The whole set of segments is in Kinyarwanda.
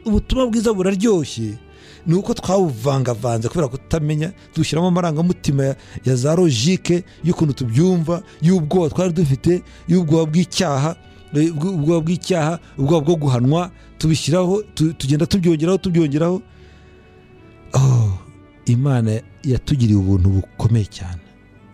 Ubutumwa bwiza buraryoshye, ni uko twawuvangavanze kubera kutamenya, dushyiramo amarangamutima ya za logique y'ukuntu tubyumva, y'ubwoba twari dufite, y'ubwoba bw'icyaha, ubwoba bwo guhanwa, tubishyiraho, tugenda tubyongeraho. Imana yatugiriye ubuntu bukomeye cyane,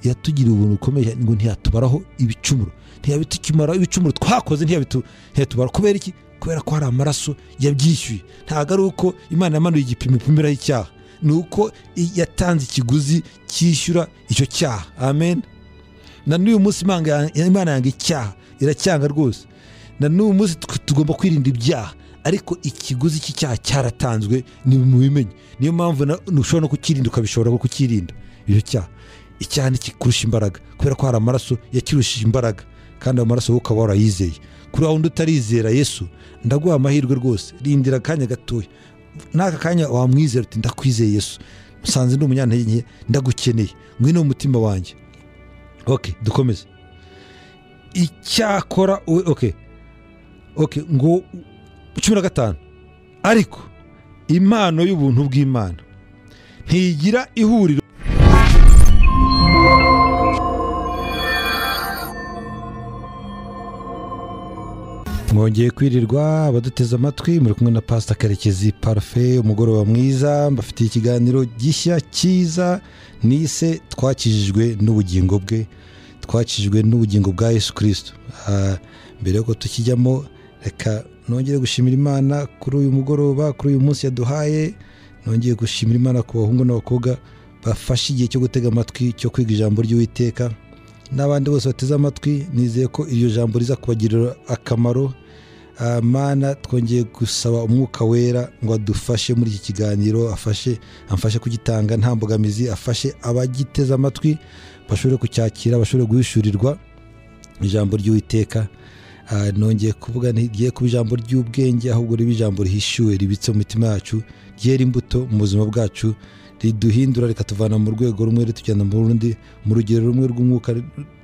yatugiriye ubuntu bukomeye cyane, ngo ntiyatubaraho ibicumuro, ntiyabitukimara ibicumuro twakoze, ntiyatubara. Kubera iki? Kubera ko hari amaraso yabyishyuye. Ntabwo ari uko Imana yamanuye igipimo ipimiraho icyaha, ni uko yatanze ikiguzi cyishyura icyo cyaha. Amen. Na n'uyu munsi Imana yanga icyaha, iracyanga rwose. Na n'uyu munsi tugomba kwirinda ibyaha, ariko ikiguzi cy'icyaha cyaratanzwe, ni mubimenye. Niyo mpamvu ushobora no kukirinda, ukabishobora kukirinda icyo cyaha. Icyaha ntikikurusha imbaraga, kubera ko hari amaraso yakirushije imbaraga, kandi ayo maraso wowe ukaba warayizeye. Kuri wa wundi utarizera Yesu, ndaguha amahirwe rwose, rindira akanya gatoya. N'aka kanya wamwizera uti ndakwizeye Yesu, musanze ndi umunyantege nke, ndagukeneye, ngwino mu mutima wanjye. Okay, dukomeze. Icyakora okay, ngo 15, ariko impano y'ubuntu bw'Imana ntigira ihuriro. Mwongeye kwirirwa abaduteze amatwi, muri kumwe na Pastor Karekezi Parfait. Umugoroba mwiza, mbafitiye ikiganiro gishya cyiza nise twakijijwe n'ubugingo bwe, twakijijwe n'ubugingo bwa Yesu Kristo. Mbere yuko tukijyamo, reka nongere gushimira Imana kuri uyu mugoroba, kuri uyu munsi yaduhaye. Nongeye gushimira Imana ku bahungu n'abakobwa bafashe igihe cyo gutega amatwi, cyo kwiga ijambo ry'Uwiteka, n'abandi bose bateze amatwi. Nizeye ko iryo jambo riza kubagirira akamaro. Mana, twongeye gusaba Umwuka Wera ngo adufashe muri iki kiganiro, amfashe kugitanga nta mbogamizi, afashe abagiteze amatwi bashobore kucyakira, bashobore guhishurirwa ijambo ry'Uwiteka. Nongeye kuvuga ntigiye kuba ijambo ry'ubwenge, ahubwo ribe ijambo rihishuwe, ribitse mu mitima yacu, ryera imbuto mu buzima bwacu, riduhindura rikatuvana mu rwego rumwe ritujyana mu rundi, mu rugero rumwe rw'umwuka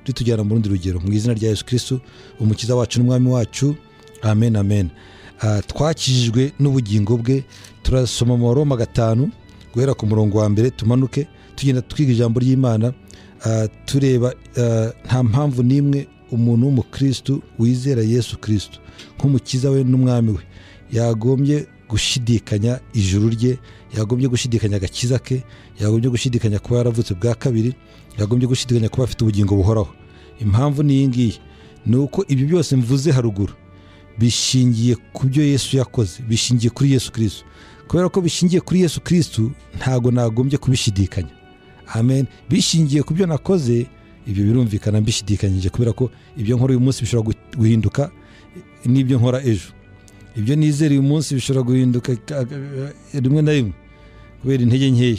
ritujyana mu rundi rugero. Mu izina rya Yesu Kristo, umukiza wacu n'umwami wacu, amen, amen. Twakijijwe n'ubugingo bwe. Turasoma mu Roma 5 guhera ku murongo wa mbere, tumanuke tugenda twiga ijambo ry'Imana, tureba nta mpamvu n'imwe umuntu w'umukristo wizera Yesu Kristo nk'umukiza we n'umwami we yagombye gushidikanya ijuru rye, yagombye gushidikanya agakiza ke, yagombye gushidikanya kuba yaravutse bwa kabiri, yagombye gushidikanya kuba afite ubugingo buhoraho. Impamvu ni iyi ngiyi, ni uko ibyo byose mvuze haruguru bishingiye ku byo Yesu yakoze, bishingiye kuri Yesu Kristo. Kubera ko bishingiye kuri Yesu Kristo, ntago nagombye kubishidikanya. Amen. Bishingiye ku byo nakoze, ibyo birumvikana mbishidikanyije, kubera ko ibyo nkora uyu munsi bishobora guhinduka n'ibyo nkora ejo. Ibyo nizera uyu munsi bishobora guhinduka rimwe na rimwe kubera intege nkeya.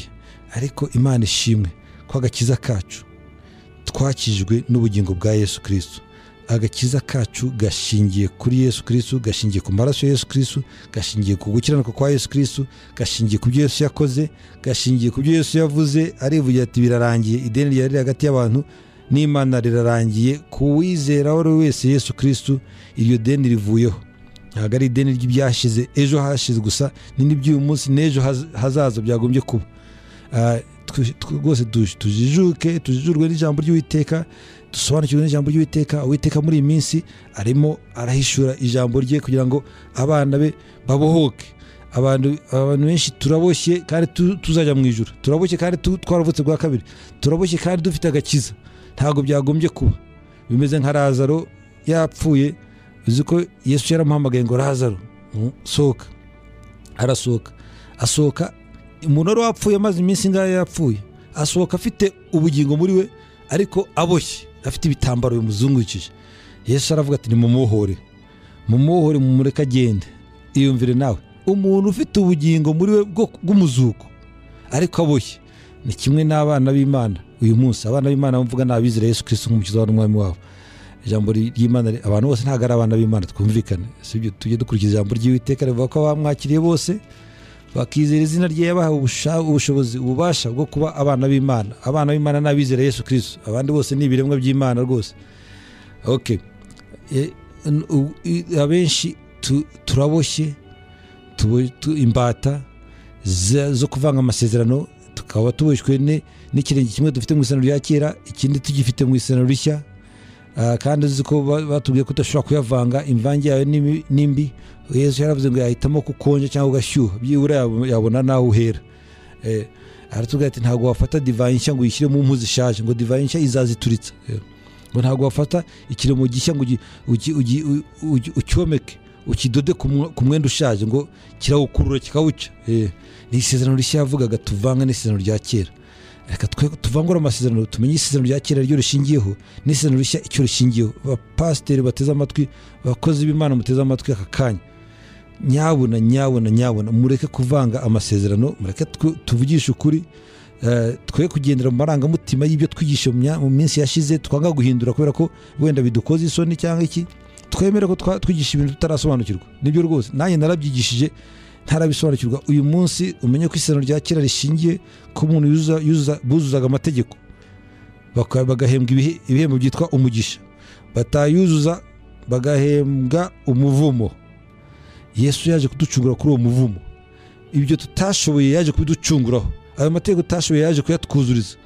Ariko Imana ishimwe ko agakiza kacu twakijwe n'ubugingo bwa Yesu Kristo. Agakiza kacu gashingiye kuri Yesu Kristo, gashingiye ku maraso ya Yesu Kristo, gashingiye ku gukiranuka kwa Yesu Kristo, gashingiye ku byo Yesu yakoze, gashingiye ku byo Yesu yavuze. Arivugira ati birarangiye, ideni ryari hagati y'abantu n'Imana rirarangiye. Kuwizera uwo ari we wese Yesu Kristo, iryo deni rivuyeho. Ntabwo ari ideni ry'ibyashize ejo hashize gusa, ni n'iby'uyu munsi n'ejo hazaza byagombye kuba. Rwose tujijuke, tujijurwe n'ijambo ry'Uwiteka, dusobanukirwe n'ijambo ry'Uwiteka. Uwiteka muri iyi minsi arimo arahishura ijambo rye kugira ngo abana be babohoke. Abantu benshi turaboshye kandi tuzajya mu ijuru, turaboshye kandi twaravutse bwa kabiri, turaboshye kandi dufite agakiza. Ntabwo byagombye kuba bimeze nka Lazaro yapfuye. Uzi ko Yesu yaramuhamagaye ngo Lazaro sohoka, arasohoka. Asohoka umuntu wari wapfuye amaze iminsi ingahe yapfuye, asohoka afite ubugingo muri we, ariko aboshye, afite ibitambaro bimuzungukije. Yesu aravuga ati nimumuhore, mumuhore, mumureke agende. Iyumvire nawe, umuntu ufite ubugingo muri we bw'umuzuko ariko aboshye, ni kimwe n'abana b'Imana uyu munsi. Abana b'Imana mvuga ni abizera Yesu Kristo nk'umukiza n'umwami wabo. Ijambo ry'Imana, abantu bose ntabwo ari abana b'Imana, twumvikane, sibyo? Tujye dukurikiza ijambo ry'Uwiteka rivuga ko abamwakiriye bose bakizera izina rye yabahawe ubushobozi, ububasha bwo kuba abana b'Imana. Abana b'Imana ni abizera Yesu Kristo, abandi bose ni ibiremwa by'Imana rwose. Okay, abenshi turaboshye, Imbata zo kuvanga amasezerano, tukaba tuboshywe n'ikirenge kimwe dufite mu isezerano rya kera, ikindi tugifite mu isezerano rishya. Kandi uzi ko batubwiye ko udashobora kuyavanga, imvange yawe nimbi. Yesu yaravuze ngo yahitamo kukonja cyangwa ugashyuha, byibura yabona naho uhera. Aratubwira ati ntabwo wafata divayi nshya ngo uyishyire mu mpu zishaje, ngo divayi nshya izazituritsa. Ngo ntabwo wafata ikiremo gishya ngo ucyomeke ukidode ku mwenda ushaje, ngo kirawukurura kikawuca. Ni isezerano rishya yavugaga tuvanga n'isezerano rya kera. Reka tuvangure amasezerano, tumenye isezerano rya kera ryo rishingiyeho n'isezerano rishya icyo rishingiyeho. Abapasiteri bateze amatwi, abakozi b'Imana muteze amatwi aka kanya, nyabuna nyabuna nyabuna mureke kuvanga amasezerano, mureke tuvugishe ukuri. Twe kugendera mu marangamutima y'ibyo twigisha mu minsi yashize, twanga guhindura kubera ko wenda bidukoze isoni cyangwa iki. Twemere ko twigisha ibintu tutarasobanukirwa, nibyo rwose nanjye narabyigishije ntarabisobanukirwa. Uyu munsi umenye ko isezerano rya kera rishingiye ko umuntu buzuzaga amategeko bagahembwa ibihembo byitwa umugisha, batayuzuza bagahembwa umuvumo. Yesu yaje kuducungura kuri uwo muvumo, ibyo tutashoboye yaje kubiducunguraho, ayo mategeko tutashoboye yaje kuyatwuzuriza,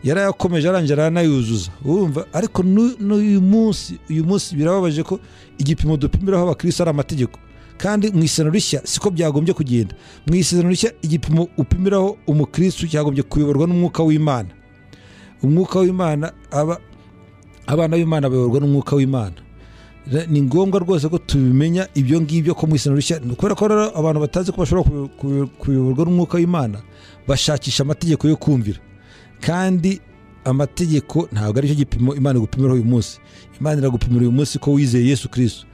yarayakomeje arangira aranayuzuza. Urumva? Ariko n'uyu munsi, uyu munsi birababaje ko igipimo dupimiraho abakristo ari amategeko, kandi mu isezerano rishya siko byagombye kugenda. Mu isezerano rishya igipimo upimiraho umukristo cyagombye kuyoborwa n'umwuka w'Imana. Umwuka w'Imana, abana b'Imana bayoborwa n'umwuka w'Imana. Ni ngombwa rwose ko tubimenya ibyo ngibyo ko mu isezerano rishya, kubera ko rero abantu batazi ko bashobora kuyoborwa n'umwuka w'Imana bashakisha amategeko yo kumvira, kandi amategeko ntabwo aricyo gipimo Imana igupimiraho uyu munsi. Imana iragupimira uyu munsi ko wizeye Yesu Kristo.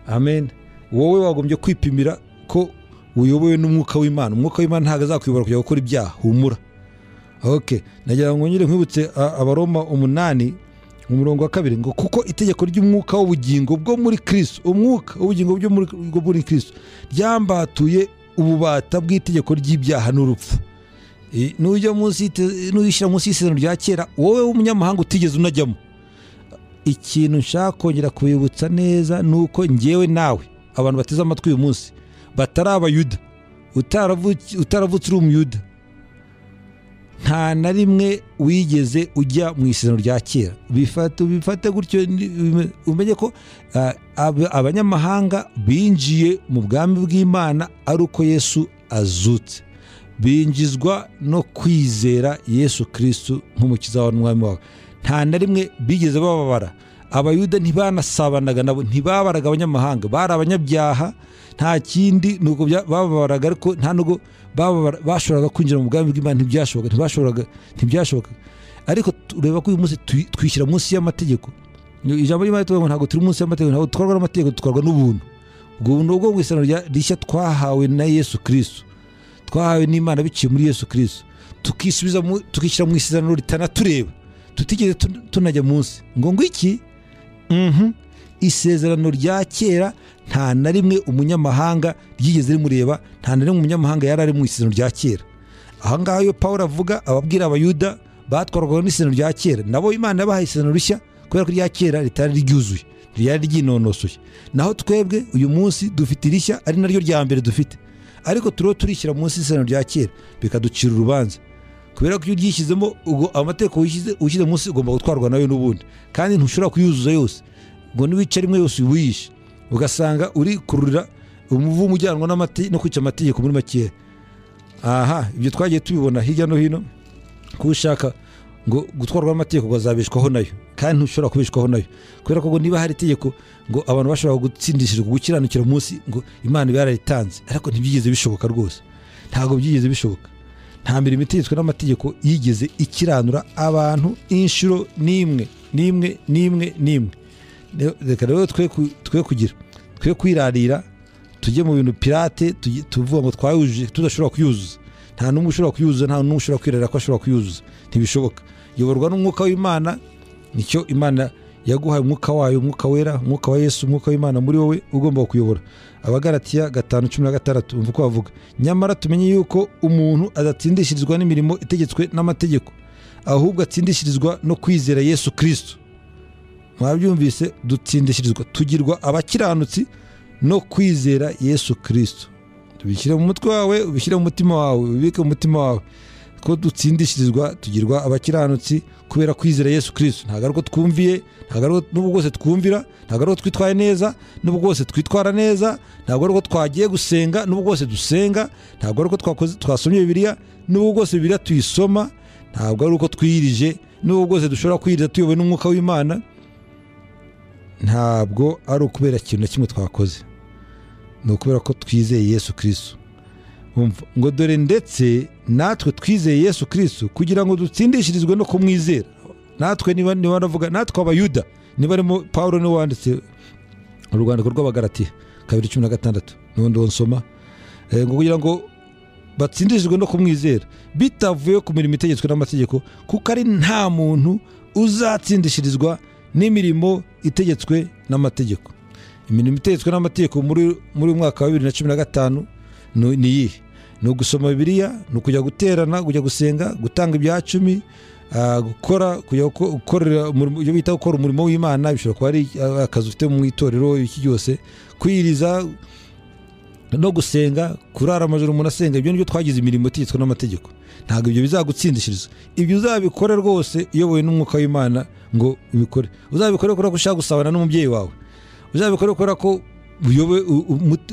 Amen. Wowe wagombye kwipimira ko uyobowe n'umwuka w'Imana. Umwuka w'Imana ntabwo azakuyobora kujya gukora ibyaha, humura. Okay, nagira ngo ngire nkwibutse Abaroma 8 umurongo wa 2 ngo kuko itegeko ry'umwuka w'ubugingo bwo muri Kristo, umwuka w'ubugingo bwo muri Kristo ryambatuye ububata bw'itegeko ry'ibyaha n'urupfu. Nujya munsi, nuyishyira munsi y'isezerano rya kera, wowe w'umunyamahanga utigeze unajyamo. Ikintu nshaka kongera kubibutsa neza nuko njyewe nawe abantu bateze amatwi uyu munsi batari abayuda, utaravutse uri umuyuda, nta na rimwe wigeze ujya mu isezerano rya kera. Bifate gutyo, umenye ko abanyamahanga binjiye mu bwami bw'Imana ari uko Yesu azutse, binjizwa no kwizera Yesu Kristo nk'umukiza wawe n'umwami wawe. Nta na rimwe bigeze bababara. Abayuda ntibanasabanaga nabo, ntibabaraga abanyamahanga, bari abanyabyaha, nta kindi nuko bababaraga, ariko nta nubwo bashoboraga kwinjira mu bwami bw'Imana, ntibyashoboka. Ariko ureba ko uyu munsi twishyira munsi y'amategeko. Ijambo ry'Imana rivuga ngo ntabwo turi munsi y'amategeko, ntabwo dutwarwa n'amategeko, dutwarwa n'ubuntu. Ubwo buntu bwo mu isezerano rishya twahawe na Yesu Kristo, twahawe n'Imana biciye muri Yesu Kristo, tukisubiza tukishyira mu isezerano ritanatureba, tutigeze tunajya munsi. Ngo ngwiki isezerano rya kera nta na rimwe umunyamahanga ryigeze rimureba, nta na rimwe umunyamahanga yari ari mu isezerano rya kera. Aha ngaha iyo Pawulo avuga ababwira abayuda batwarwaga n'isezerano rya kera, nabo Imana yabahaye isezerano rishya kubera ko irya kera ritari ryuzuye, ryari ryinonosoye. Naho twebwe uyu munsi dufite irishya ari naryo rya mbere dufite, ariko turiho turishyira munsi y'isezerano rya kera bikaducira urubanza, kubera ko iyo uryishyizemo ubwo amategeko ushyize munsi ugomba gutwarwa nayo n'ubundi, kandi ntushobora kuyuzuza yose, ngo niwica rimwe yose uyishe, ugasanga uri kururira umuvumo ujyanwa no kwica amategeko muri makeya. Aha ibyo twagiye tubibona hirya no hino, ko ushaka ngo gutwarwa n'amategeko ngo azabeshwaho nayo, kandi ntushobora kubeshwaho nayo, kubera ko ngo niba hari itegeko ngo abantu bashobora gutsindishirizwa gukiranukira munsi, ngo Imana iba yararitanze, ariko ntibyigeze bishoboka rwose, ntabwo byigeze bishoboka. Nta mirimo itegetswe n'amategeko yigeze ikiranura abantu inshuro n'imwe n'imwe n'imwe n'imwe. Reka rero twe kugira twe kwirarira tujye mu bintu pirate, tuvuga ngo twayujuje tudashobora kuyuzuza. Nta n'umwe ushobora kuyuzuza, nta n'umwe ushobora kwirarira ko ashobora kuyuzuza, ntibishoboka. Yoborwa n'umwuka w'Imana, nicyo Imana yaguhaye, umwuka wayo, umwuka wera, umwuka wa Yesu, umwuka w'Imana muri wowe ugomba kuyobora. Abagalatiya 5:16 umva uko bavuga: nyamara tumenye yuko umuntu adatsindishirizwa n'imirimo itegetswe n'amategeko, ahubwo atsindishirizwa no kwizera Yesu Kristo. Mwabyumvise, dutsindishirizwa, tugirwa abakiranutsi no kwizera Yesu Kristo. Ubishyire mu mutwe wawe, ubishyire mu mutima wawe, ubibike mu mutima wawe ko dutsindishirizwa, tugirwa abakiranutsi kubera kwizera Yesu Kristo. Ntabwo ari uko twumviye, ntabwo ari n'ubwo bwose twumvira, ntabwo ari uko twitwaye neza, n'ubwo bwose twitwara neza, ntabwo ari uko twagiye gusenga, n'ubwo bwose dusenga, ntabwo ari uko twasomye Bibiliya, n'ubwo bwose Bibiliya tuyisoma, ntabwo ari uko twiyirije, n'ubwo bwose dushobora kwiyiriza tuyobowe n'umwuka w'Imana. Ntabwo ari ukubera ikintu na kimwe twakoze, ni ukubera ko twizeye Yesu Kristo. Ngo dore ndetse natwe twizeye Yesu Kristo kugira ngo dutsindishirizwe no kumwizera. Natwe niba navuga natwe abayuda, niba arimo Paulo niwe wanditse urwandiko rw'Abagalatiya 2:16 n'ubundi nsoma, ngo kugira ngo batsindishirizwe no kumwizera bitavuye ku mirimo itegetswe n'amategeko, kuko ari nta muntu uzatsindishirizwa n'imirimo itegetswe n'amategeko. Imirimo itegetswe n'amategeko muri mwaka wa 2015 ni iyihe? Ni ugusoma Bibiliya, ni ukujya guterana, kujya gusenga, gutanga ibya cumi, gukora, kujya gukorera ibyo bita gukora umurimo w'Imana, bishobora kuba ari akazi ufite mu itorero, iki byose, kwiriza no gusenga, kurara amajoro umuntu asenga, ibyo nibyo twagize imirimo itegetswe n'amategeko. Ntabwo ibyo bizagutsindishiriza. Ibyo uzabikore rwose uyobowe n'umwuka w'Imana ngo ubikore. Uzabikore kubera ko ushaka gusabana n'umubyeyi wawe, uzabikore kubera ko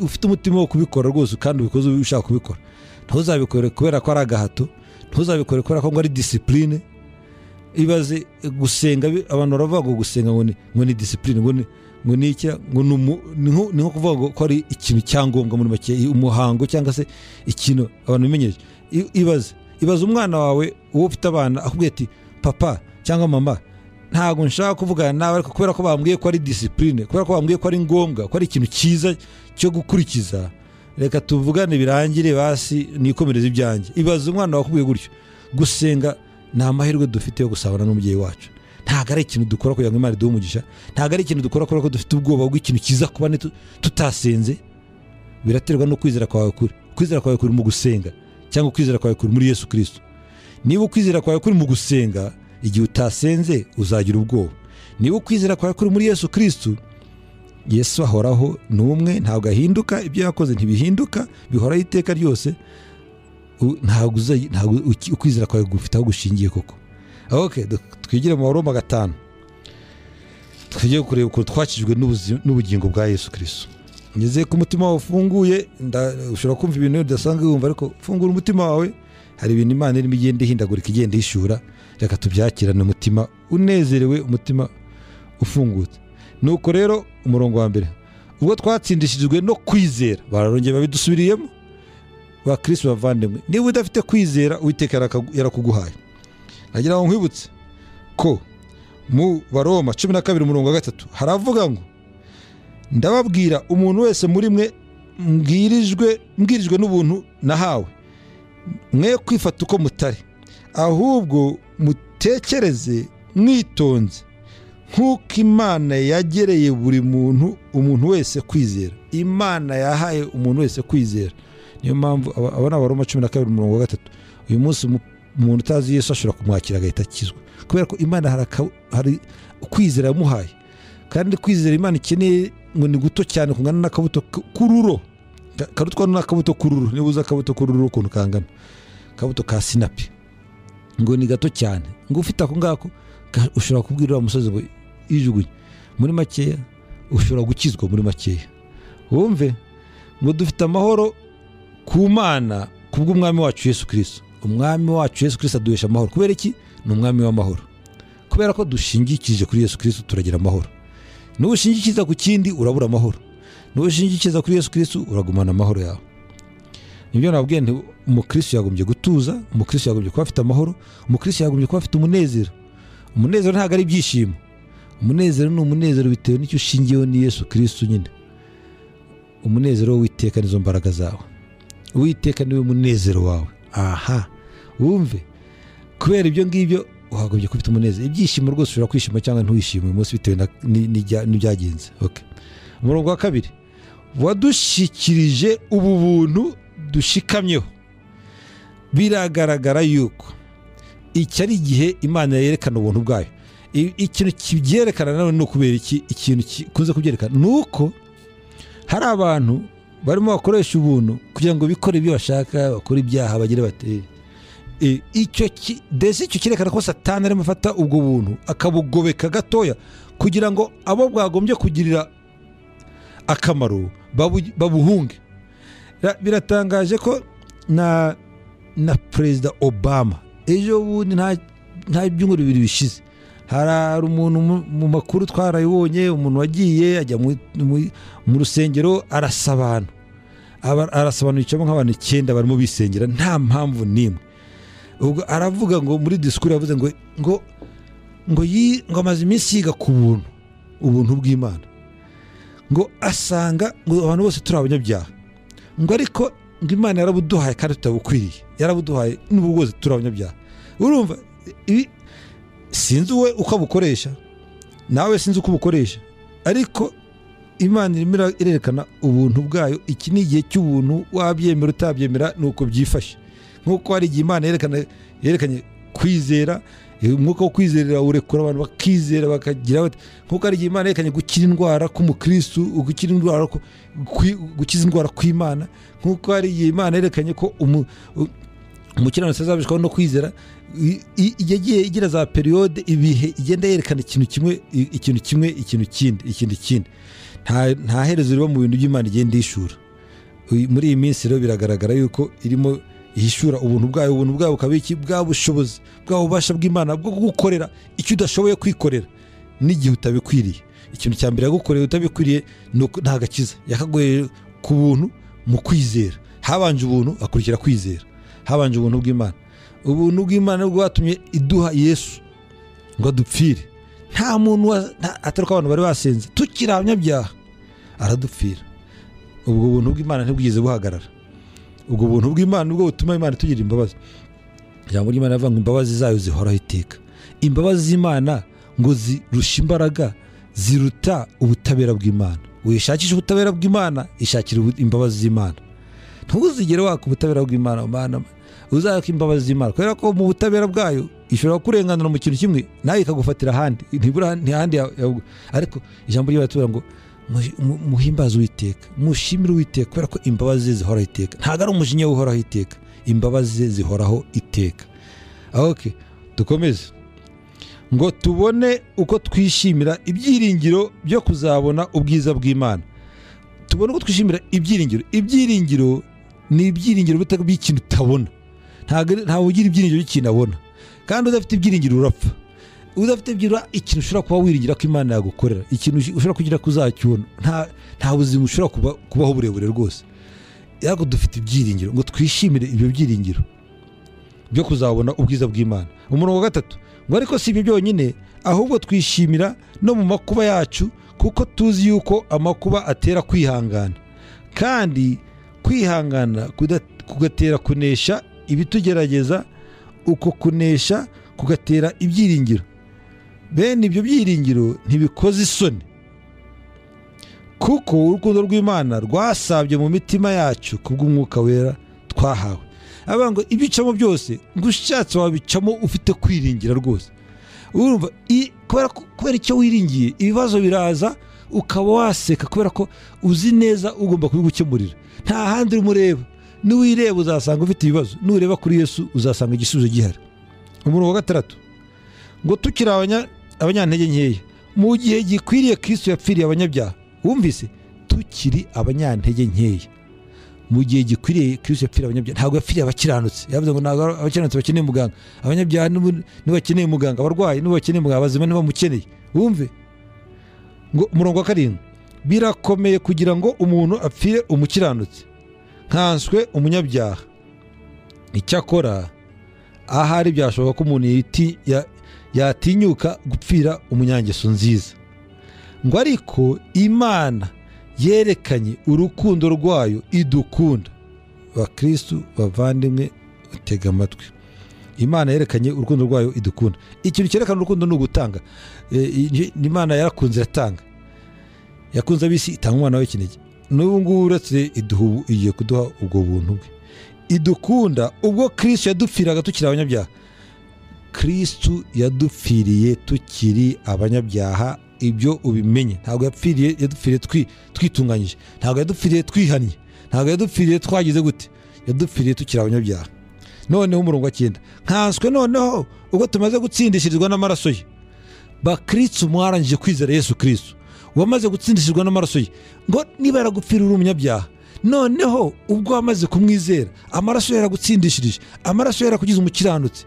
ufite umutima wo kubikora rwose kandi ubikoze ushaka kubikora. Ntuzabikore kubera ko ari agahato, ntuzabikore kubera ko ngo ari discipline. Ibaze gusenga, abantu baravuga ngo gusenga ngo ni discipline, ngo ni iki, ngo ni nko kuvuga ko ari ikintu cyangombwa muri make, umuhango cyangwa se ikintu abantu bimenyereje. Ibaze umwana wawe uwo ufite abana akubwiye ati papa cyangwa mama, ntabwo nshaka kuvugana nawe ariko kubera ko bambwiye ko ari discipline, kubera ko bambwiye ko ari ngombwa, ko ari ikintu cyiza cyo gukurikiza, reka tuvugane birangire basi nikomereze ibyanjye. Ibaze umwana wakubwiye gutyo. Gusenga ni amahirwe dufite yo gusabana n'umubyeyi wacu. Ntabwo ari ikintu dukora kugira ngo Imana iduhe umugisha, ntabwo ari ikintu dukora kubera ko dufite ubwoba bw'ikintu kiza kuba tutasenze. Biraterwa no kwizera kwawe kuri. Kwizera kwawe kuri mu gusenga cyangwa kwizera kwawe kuri muri Yesu Kristo. Niba ukwizera kwawe kuri mu gusenga, igihe utasenze uzagira ubwoba. Niba ukwizera kwawe kuri muri Yesu Kristo, Yesu ahoraho, ni umwe, ntabwo ahinduka, ibyo yakoze ntibihinduka, bihoraho iteka ryose. Ntabwo ukwizera kwawe gufite aho gushingiye koko. Okay, twigire mu Baroma 5, tugiye kureba ukuntu twakijwe n'ubugingo bwa Yesu Kristo. Ngeze ku mutima wawe ufunguye, ushobora kumva ibintu udasanzwe wumva, ariko fungura umutima wawe, hari ibintu Imana irimo igenda ihindagurika, igenda ishura. Reka tubyakirane umutima unezerewe, umutima ufungutse. Nuko rero umurongo wa mbere, ubwo twatsindishijwe no kwizera, bararongeye babidusubiriyemo. Ba Kristo bavandimwe, niba udafite kwizera, Uwiteka yarakuguhaye. Nagira ngo nkwibutse ko mu Baroma 12 umurongo wa 3 haravuga ngo ndababwira umuntu wese muri mwe mbwirijwe n'ubuntu nahawe, mwe kwifata uko mutari, ahubwo mutekereze mwitonze nk'uko Imana yagereye buri muntu, umuntu wese kwizera. Imana yahaye umuntu wese kwizera. Niyo mpamvu aba ni Abaroma 12 umurongo wa 3. Uyu munsi umuntu utazi Yesu ashobora kumwakira agahita akizwa, kubera ko Imana hari kwizera yamuhaye. Kandi kwizera Imana ikeneye ngo ni guto cyane kungana n'akabuto k'ururo, karutwa n'akabuto k'ururo. Niba uzi akabuto k'ururo ukuntu kangana, akabuto ka sinapi, ngo ni gato cyane, ngo ufite ako ngako ushobora kubwira wa musozi ngo ijugunye. Muri makeya ushobora gukizwa muri makeya. Wumve ngo dufite amahoro ku Mana kubw'umwami wacu Yesu Kristo. Umwami wacu Yesu Kristo aduhesha amahoro. Kubera iki? Ni umwami w'amahoro. Kubera ko dushingikije kuri Yesu Kristo turagira amahoro. Nushingikiza ku kindi urabura amahoro. Nushingikiza kuri Yesu Kristo uragumana amahoro yawe. Nibyo nabwiye nti umukristo yagombye gutuza, umukristo yagombye kuba afite amahoro, umukristo yagombye kuba afite umunezero. Umunezero ntabwo ari ibyishimo. Umunezero ni umunezero bitewe n'icyo ushingiyeho, ni Yesu Kristo nyine. Umunezero w'Uwiteka nizo mbaraga zawe. Uwiteka niwe munezero wawe. Aha, wumve kubera ibyo ngibyo uhagombye kuba ufite umunezero. Ibyishimo rwose ushobora kwishima cyangwa ntiwishime uyu munsi bitewe n'ibyagenze. Okay. Umurongo wa 2, wadushikirije ubu buntu dushikamyeho. Biragaragara yuko iki ari igihe Imana yerekana ubuntu bwayo. Ikintu kibyerekana nawe ni ukubera iki? Ikintu kikunze kubyerekana ni uko hari abantu barimo bakoresha ubuntu kugira ngo bikore ibyo bashaka, bakore ibyaha, bagire bate. Icyo desi icyo kirekana ko Satani arimo afata ubwo buntu akabugobeka gatoya kugira ngo abo bwagombye kugirira akamaro babuhunge. Biratangaje ko na Perezida Obama ejo bundi nta byumweru bibiri bishize hari umuntu mu makuru twarayibonye, umuntu wagiye ajya mu rusengero arasabana yicamo nk'abantu 9 barimo bisengera nta mpamvu n'imwe. Ubwo aravuga ngo muri discours yavuze ngo ngo ngo ngo amaze iminsi yiga ku buntu, ubuntu bw'Imana, ngo asanga ngo abantu bose turi abanyabyaha, ngo ariko ngo Imana yarabuduhaye kandi tutabukwiriye, yarabuduhaye n'ubwo bwose turi abanyabyaha. Urumva sinzi we uko abukoresha, nawe sinzi uko ubukoresha, ariko Imana irimo irerekana ubuntu bwayo. Iki ni igihe cy'ubuntu, wabyemera utabyemera nuko byifashe. Nkuko hari igihe Imana yerekanye kwizera, umwuka wo kwizerera urekura abantu bakizera bakagira bati. Nkuko hari igihe Imana yerekanye gukira indwara k'umukristo, gukira indwara gukiza indwara kw'Imana. Nkuko hari igihe Imana yerekanye ko umukiranutsi azabishwaho no kwizera. Yagiye igira za periode, ibihe igenda yerekana ikintu kimwe, ikintu kimwe, ikintu kindi, ikindi kindi. Nta herezo riba mu bintu by'Imana igenda ishura. Muri iyi minsi rero biragaragara yuko irimo ihishura ubuntu bwayo, ubuntu bwayo bukaba iki? Bwa bushobozi, bwa bubasha bw'Imana bwo kugukorera icyo udashoboye kwikorera n'igihe utabikwiriye. Ikintu cya mbere yagukoreye utabikwiriye nta gakiza, yakaguye ku buntu mu kwizera. Habanje ubuntu akurikira kwizera, habanje ubuntu bw'Imana. Ubuntu bw'Imana bwatumye iduha Yesu ngo adupfire. Nta muntu atari ko abantu bari basenze, tukiri abanyabyaha aradupfira. Ubwo buntu bw'Imana ntibwigeze buhagarara. Ubwo buntu bw'Imana nibwo butuma Imana itugira imbabazi. Ijambo ry'Imana rivuga ngo imbabazi zayo zihoraho iteka. Imbabazi z'Imana ngo zirusha imbaraga, ziruta ubutabera bw'Imana. Wishakisha ubutabera bw'Imana, ishakira imbabazi z'Imana. Ntuzigere waka ubutabera bw'Imana, Mana uzaka imbabazi z'Imana, kubera ko mu butabera bwayo ishobora kurenganura mu kintu kimwe nawe ikagufatira ahandi, ntibura ntihandi. Ariko ijambo ry'Imana rivuga ngo muhimbaze Uwiteka, mushimire Uwiteka, kubera ko imbabazi ze zihoraho iteka. Ntabwo ari umujinya uhoraho iteka, imbabazi ze zihoraho iteka. Okay, dukomeze. Ngo tubone uko twishimira ibyiringiro byo kuzabona ubwiza bw'Imana. Tubone uko twishimira ibyiringiro. Ibyiringiro ni ibyiringiro by'ikintu utabona. Ntawe ugira ibyiringiro by'ikintu abona, kandi udafite ibyiringiro urapfa. Udafite ibyiringiro ikintu ushobora kuba wiringira ko Imana yagukorera, ikintu ushobora kugira ko uzakibona, nta buzima ushobora kubaho burebure rwose. Ariko dufite ibyiringiro ngo twishimire ibyo byiringiro byo kuzabona ubwiza bw'Imana. Umurongo wa 3 ngo ariko si ibyo byonyine, ahubwo twishimira no mu makuba yacu, kuko tuzi yuko amakuba atera kwihangana, kandi kwihangana kugatera kunesha ibitugerageza, uko kunesha kugatera ibyiringiro. Bene ibyo byiringiro ntibikoze isoni, kuko urukundo rw'Imana rwasabye mu mitima yacu kubw'umwuka wera twahawe. Avuga ngo ibicamo byose ngo ushatse wabicamo ufite kwiringira rwose. Urumva kubera icyo wiringiye ibibazo biraza ukaba waseka, kubera ko uzi neza ugomba kubigukemurira. Nta handi urimo, niwireba uzasanga ufite ibibazo, nureba kuri Yesu uzasanga igisubizo gihari. Umurongo wa 6 ngo tukiri abanyantege nkeya, mu gihe gikwiriye Kristo yapfiriye abanyabyaha. Wumvise? Tukiri abanyantege nkeya mu gihe gikwiriye Kristo yapfiriye abanyabyaha. Ntabwo yapfiriye abakiranutsi. Yavuze ngo ntabwo abakiranutsi bakeneye muganga, abanyabyaha nibakeneye muganga, abarwayi nibakeneye muganga, abazima nibamukeneye. Wumve ngo umurongo wa 7 birakomeye kugira ngo umuntu apfire umukiranutsi, nkanswe umunyabyaha. Icyakora ahari byashoboka ko umuntu yatinyuka gupfira umunyangeso nziza. Ngo ariko Imana yerekanye urukundo rwayo idukunda. Bakristu bavandimwe, utega amatwi. Imana yerekanye urukundo rwayo idukunda. Ikintu cyerekana urukundo ni ugutanga. Imana yarakunze iratanga. Yakunze abisi itanga umwana we kinege. N'ubu ngubu uretse iduha, igiye kuduha ubwo buntu bwe. Idukunda ubwo Kristo yadupfiraga tukiri abanyabyaha. Kristo yadupfiriye tukiri abanyabyaha, ibyo ubimenye. Ntabwo yapfiriye, yadupfiriye twitunganyije. Ntabwo yadupfiriye twihannye. Ntabwo yadupfiriye twagize gute, yadupfiriye tukiri abanyabyaha. Noneho umurongo wa 9, nkanswe noneho ubwo tumaze gutsindishirizwa n'amaraso ye. Bakristo mwarangije kwizera Yesu Kristo, wamaze gutsindishirizwa n'amaraso ye, ngo niba yaragupfiriye uri umunyabyaha, noneho ubwo wamaze kumwizera amaraso ye yaragutsindishirije, amaraso ye yarakugize umukiranutsi,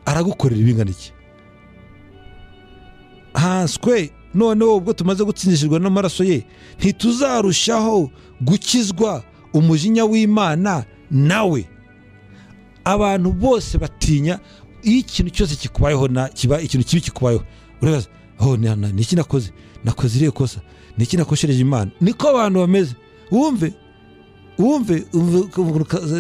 aragukorera ibingana iki? Hanswe noneho ubwo tumaze gutsindishirizwa n'amaraso ye, ntituzarushaho gukizwa umujinya w'Imana nawe. Abantu bose batinya iyo ikintu cyose kikubayeho, na kiba ikintu kibi kikubayeho, urabaza oh ni iki nakoze, nakoze irihe kosa, ni iki nakoshereje Imana? Niko abantu bameze. Wumve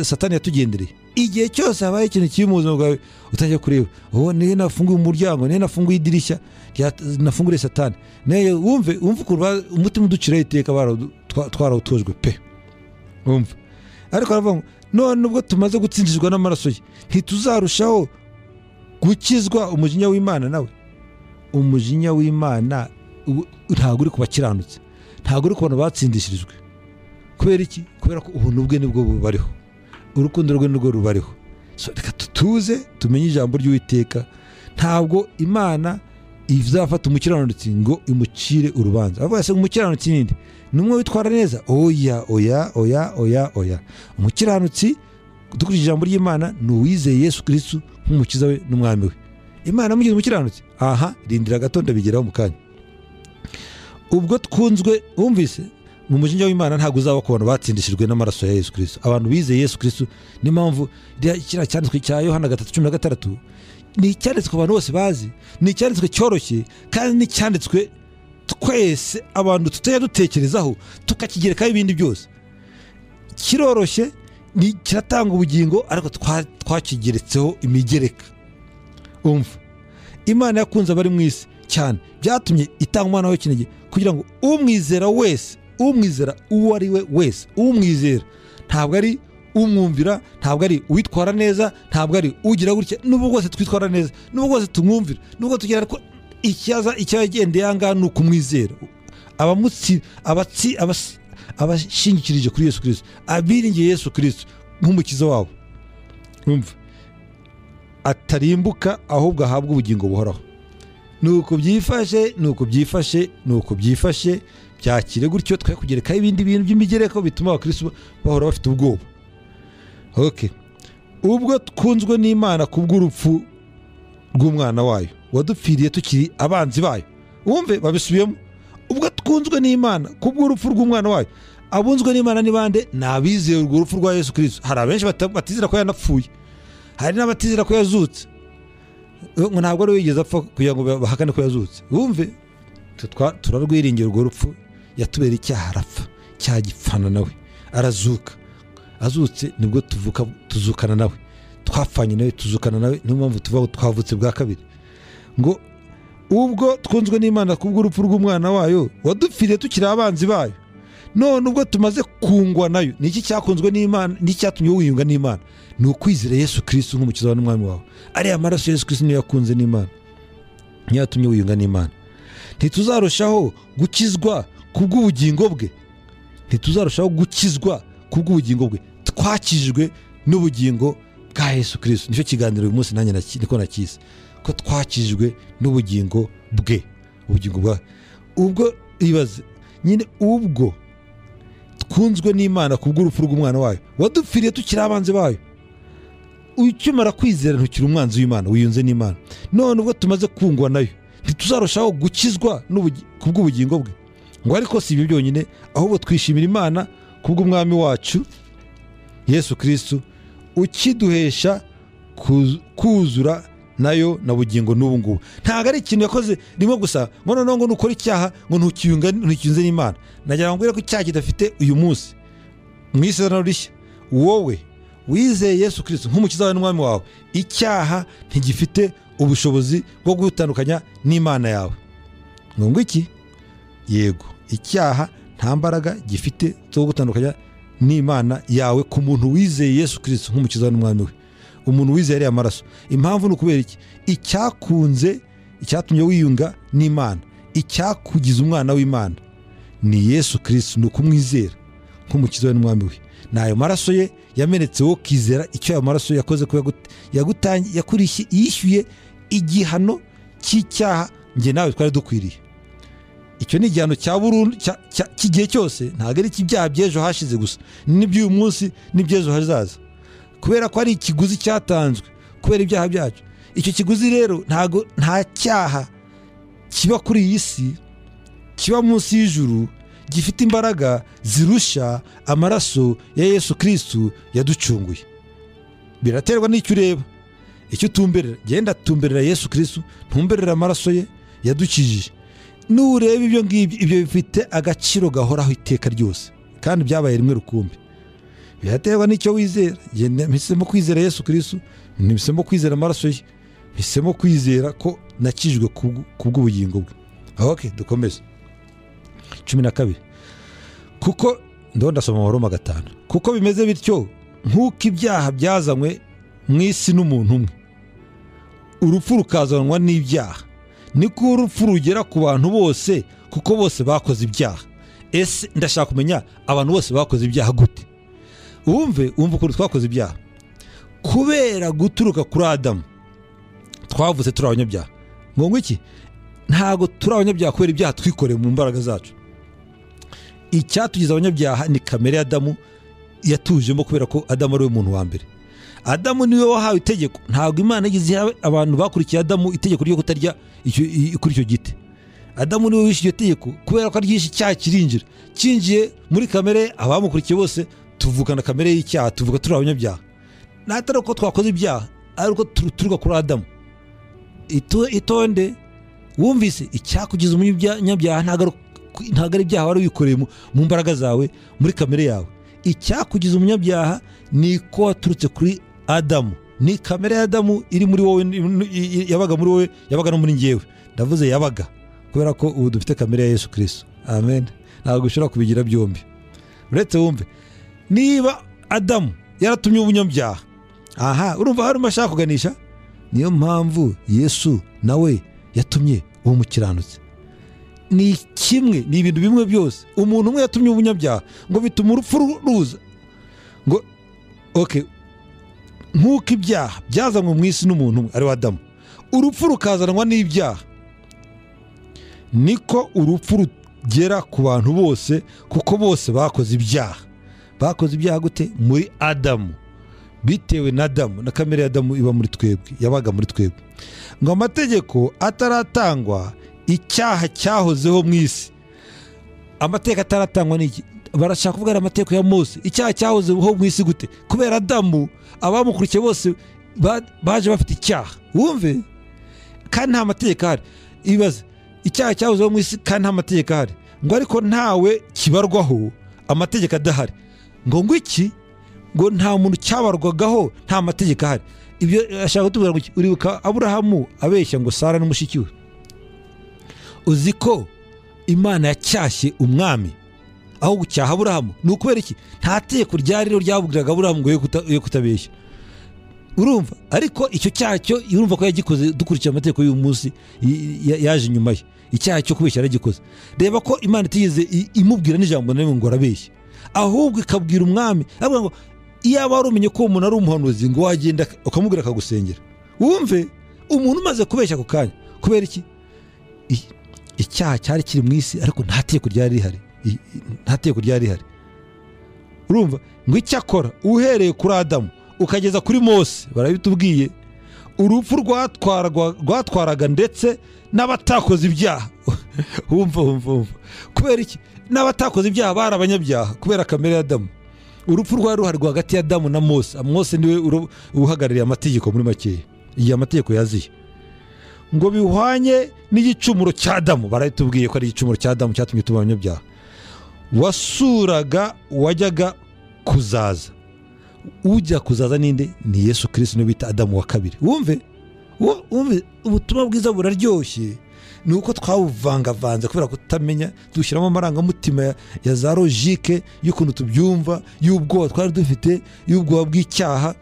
Satani yatugendereye. Igihe cyose habaye ikintu kibi mu buzima bwawe, utangiye kureba oh nihe nafunguye umuryango, nihe nafunguye idirishya, nafunguriye Satani. Nihe wumve ukuntu umutima uduciraho iteka, twarawutojwe pe. Wumve ariko aravuga ngo none ubwo tumaze gutsindishwa n'amaraso ye, ntituzarushaho gukizwa umujinya w'Imana nawe. Umujinya w'Imana ntabwo uri ku bakiranutse, ntabwo uri ku bantu batsindishirijwe. Kubera iki? Kubera ko ubuntu bwe nibwo bubariho, urukundo rwe nibwo rubariho. So reka tutuze tumenye ijambo ry'Uwiteka. Ntabwo Imana izafata umukiranutsi ngo imucire urubanza. Avuga se umukiranutsi ninde? Ni umwe witwara neza? Oya oya oya oya oya. Umukiranutsi dukurikije ijambo ry'Imana ni uwizeye Yesu Kristo nk'umukiza we n'umwami we. Imana amugize umukiranutsi. Aha rindira gato ndabigeraho mu kanya. Ubwo twunzwe, wumvise mu mujinya w'Imana ntabwo uzaba ku bantu batsindishijwe n'amaraso ya Yesu Kristo, abantu bizeye Yesu Kristo. Niyo mpamvu kiriya cyanditswe cya Yohana 3:16 ni icyanditswe abantu bose bazi, ni icyanditswe cyoroshye, kandi ni icyanditswe twese abantu tutajya dutekerezaho tukakigerekaho ibindi byose. Kiroroshye, ni kiratanga ubugingo, ariko twakigeretseho imigereka. Umva, Imana yakunze abari mu isi cyane, byatumye itanga umwana wayo w'ikinege kugira ngo umwizera wese, umwizera uwo ari we wese, umwizera ntabwo ari umwumvira, ntabwo ari uwitwara neza, ntabwo ari ugira gutya, n'ubwo bwose twitwara neza, n'ubwo bwose tumwumvira, n'ubwo tugira, ariko icyaza icyagendeye aha ngaha ni ukumwizera. Abashingikirije kuri Yesu Kristo, abiringiye Yesu Kristo nk'umukiza wabo, umva, atarimbuka ahubwo ahabwa ubugingo buhoraho. Nuko byifashe, nuko byifashe, nuko byifashe, byakire gutyo, twe kugerekaho ibindi bintu by'imigereko bituma abakristo bahora bafite ubwoba. Okay. Ubwo twunzwe n'Imana kubw'urupfu rw'umwana wayo wadupfiriye tukiri abanzi bayo. Wumve babisubiyemo. Ubwo twunzwe n'Imana kubw'urupfu rw'umwana wayo. Abunzwe n'Imana ni bande? Ni abizeye urwo rupfu rwa Yesu Kristo. Hari abenshi batizera ko yanapfuye, hari n'abatizera ko yazutse, ngo ntabwo ari wigeze apfa kugira ngo bahakane ko yazutse. Wumve turarwiringira urwo rupfu, yatubera icyaha arapfa, cyagipfana nawe arazuka. Azutse nibwo tuvuka, tuzukana nawe, twapfanye nawe tuzukana nawe. Niyo mpamvu tuvuga twavutse bwa kabiri. Ngo ubwo twunzwe n'Imana kubw'urupfu rw'umwana wayo wadupfiriye tukiri abanzi bayo, none ubwo tumaze kungwa nayo. Ni iki cyakunzwe n'Imana? Ni cyatumye wiyunga n'Imana? Ni ukwizera Yesu Kristo nk'umukiza n'umwami wawe. Ariya maraso Yesu Kristo niyo yakunze n'Imana, niyo yatumye wiyunga n'Imana. Ntituzarushaho gukizwa kubw'ubugingo bwe, ntituzarushaho gukizwa kubw'ubugingo bwe. Twakijijwe n'ubugingo bwa Yesu Kristo. Nicyo kiganiro uyu munsi nanjye niko nakise, ko twakijijwe n'ubugingo bwe, ubugingo bwa ubwo. Ibaze nyine, ubwo twunzwe n'Imana kubw'urupfu rw'umwana wayo wadupfiriye tukiri abanzi bayo. Ukimara kwizera ntukiri umwanzi w'Imana, wiyunze n'Imana. None ubwo tumaze kungwa nayo, ntituzarushaho gukizwa kubw'ubugingo bwe. Ngo ariko si ibyo byonyine, ahubwo twishimira Imana kubw'umwami wacu Yesu Kristo ukiduhesha kuzura nayo na bugingo n'ubu ngubu. Ntabwo ari ikintu yakoze rimwe gusa ngo noneho ngo nukora icyaha ngo ntukiyunze n'Imana. Nagira ngo ngwire ko icyaha kidafite uyu munsi mu isezerano rishya, wowe wizeye Yesu Kristo nk'umukiza wawe n'umwami wawe, icyaha ntigifite ubushobozi bwo gutandukanya n'Imana yawe. Ngo iki? Yego, icyaha nta mbaraga gifite zo gutandukanya n'Imana yawe ku muntu wizeye Yesu Kristo nk'umukiza n'umwami we, umuntu wizeye ariya maraso. Impamvu ni ukubera iki? Icyakunze, icyatumye wiyunga n'Imana, icyakugiza umwana w'Imana ni Yesu Kristo, ni ukumwizera nk'umukiza we n'umwami we. Nayo maraso ye yamenetse wo kizera icyo ayo maraso yakoze ko yakurishye yishyuye igihano cy'icyaha nge nawe twari dukwiriye. Icyo ni igihano cya burundu cy'igihe cyose, ntabwo ari ibyaha by'ejo hashize gusa, n'iby'uyu munsi n'iby'ejo hazaza, kubera ko ari ikiguzi cyatanzwe kubera ibyaha byacu. Icyo kiguzi rero ntago nta cyaha kiba kuri iyi si, kiba munsi y'ijuru gifite imbaraga zirusha amaraso ya Yesu Kristu yaducunguye. Biraterwa n'icyo ureba, icyo utumberera. Genda tumberera Yesu Kristu, ntumberera amaraso ye yadukijije. Nureba ibyo ngibyo, ibyo bifite agaciro gahoraho iteka ryose, kandi byabaye rimwe rukumbi. Biraterwa n'icyo wizera. Genda mpisemo kwizera Yesu Kristu, mpisemo kwizera amaraso ye, mpisemo kwizera ko nakijwe kubw'ubugingo bwe. Okay, dukomeze. 12. Kuko ndasoma mu Roma 5. Kuko bimeze bityo nk'uko ibyaha byazanywe mu isi n'umuntu umwe, urupfu rukazanwa n'ibyaha, niko urupfu rugera ku bantu bose, kuko bose bakoze ibyaha. Ese ndashaka kumenya abantu bose bakoze ibyaha gute? Wumve ukuntu twakoze ibyaha. Kubera guturuka kuri Adamu twavutse turi abanyabyaha. Ngo iki? Ntago turi abanyabyaha kubera ibyaha twikoreye mu mbaraga zacu. Icyatugize abanyabyaha ni kamere ya Adamu yatujemo, kubera ko Adamu ari we muntu wa mbere. Adamu niwe wahawe itegeko. Ntago Imana yagize abantu bakurikiye Adamu itegeko ryo kutarya kuri icyo giti. Adamu niwe wishe iryo tegeko, kubera ko aryishe icyaha kirinjira. Kinjiye muri kamere, abamukurikiye bose tuvukana kamere y'icyaha, tuvuga turi abanyabyaha. Natari uko twakoze ibyaha, ari uko turuka kuri Adamu. Itonde wumvise icyakugize umunyabyaha ntago ari ibyaha wari wikoreye mu mbaraga zawe, muri kamere yawe. Icyakugize umunyabyaha ni ko waturutse kuri Adamu. Ni kamere ya Adamu iri muri wowe, yabaga muri wowe, yabaga no muri njyewe. Ndavuze yabaga kubera ko ubu dufite kamere ya Yesu Kristo. Amen. Ntabwo ushobora kubigira byombi. Uretse wumve, niba Adamu yaratumye ubunyabyaha, aha urumva hari umashaka kuganisha. Niyo mpamvu Yesu nawe yatumye uwo mukiranutsi. Ni kimwe, ni ibintu bimwe byose. Umuntu umwe yatumye ubunyabyaha ngo bituma urupfu ruza. Ngo okay, nk'uko ibyaha byazanywe mu isi n'umuntu umwe ari Adamu, urupfu rukazanwa n'ibyaha, niko urupfu rugera ku bantu bose, kuko bose bakoze ibyaha. Bakoze ibyaha gute? Muri Adamu, bitewe na Adamu na kamere ya Adamu iba muri twebwe, yabaga muri twebwe. Ngo amategeko ataratangwa, icyaha cyahozeho mu isi. Amategeko ataratangwa n'iki? Barashaka kuvuga amategeko ya Mose. Icyaha cyahozeho mu isi gute? Kubera Adamu, abamukurikiye bose baje bafite icyaha. Wumve, kandi nta mategeko ahari. Ibaze, icyaha cyahozeho mu isi kandi nta mategeko ahari. Ngo ariko ntawe kibarwaho amategeko adahari. Ngo iki? Ngo nta muntu cyabarwagaho nta mategeko ahari. Ibyo ashaka kutubwira ngo uribuka Aburahamu abeshya ngo Sara n'umushiki we. Uzi ko Imana yacyashye umwami aho gucyaha Aburahamu? Ni ukubera iki? Nta tegeko ryari ryo ryabwiraga Aburahamu ngo ye kutabeshya. Urumva? Ariko icyo cyaha cyo urumva ko yagikoze dukurikije amategeko y'uyu munsi yaje inyuma ye. Icyaha cyo kubeshya yaragikoze. Reba ko Imana itigeze imubwira n'ijambo na rimwe ngo arabeshye, ahubwo ikabwira umwami avuga ngo iyaba wari umenye ko umuntu ari umuhanuzi ngo wagenda ukamubwira akagusengera. Wumve, umuntu umaze kubeshya ako kanya. Kubera iki? Icyaha cyari kiri mu isi ariko nta tegeko ryari rihari. Nta tegeko ryari rihari. Urumva? Ngo icyakora uhereye kuri Adamu ukageza kuri Mose, barabitubwiye, urupfu rwatwaraga ndetse n'abatakoze ibyaha. Wumva. Kubera iki? N'abatakoze ibyaha bari abanyabyaha kubera kamere ya Adamu. Urupfu rwari ruhari hagati ya Adamu na Mose. Mose niwe uhagarariye amategeko muri makeya, igihe amategeko yaziye. Ngo bihwanye n'igicumuro cya Adamu, barabitubwiye ko ari igicumuro cya Adamu cyatumye tuba abanyabyaha. Wasuraga wajyaga kuzaza. Ujya kuzaza ninde? Ni Yesu Kristo, niwe bita Adamu wa kabiri. Wumve ubutumwa bwiza buraryoshye, ni uko twawuvangavanze kubera kutamenya, dushyiramo amarangamutima ya za logique y'ukuntu tubyumva, y'ubwoba twari dufite, y'ubwoba bw'icyaha,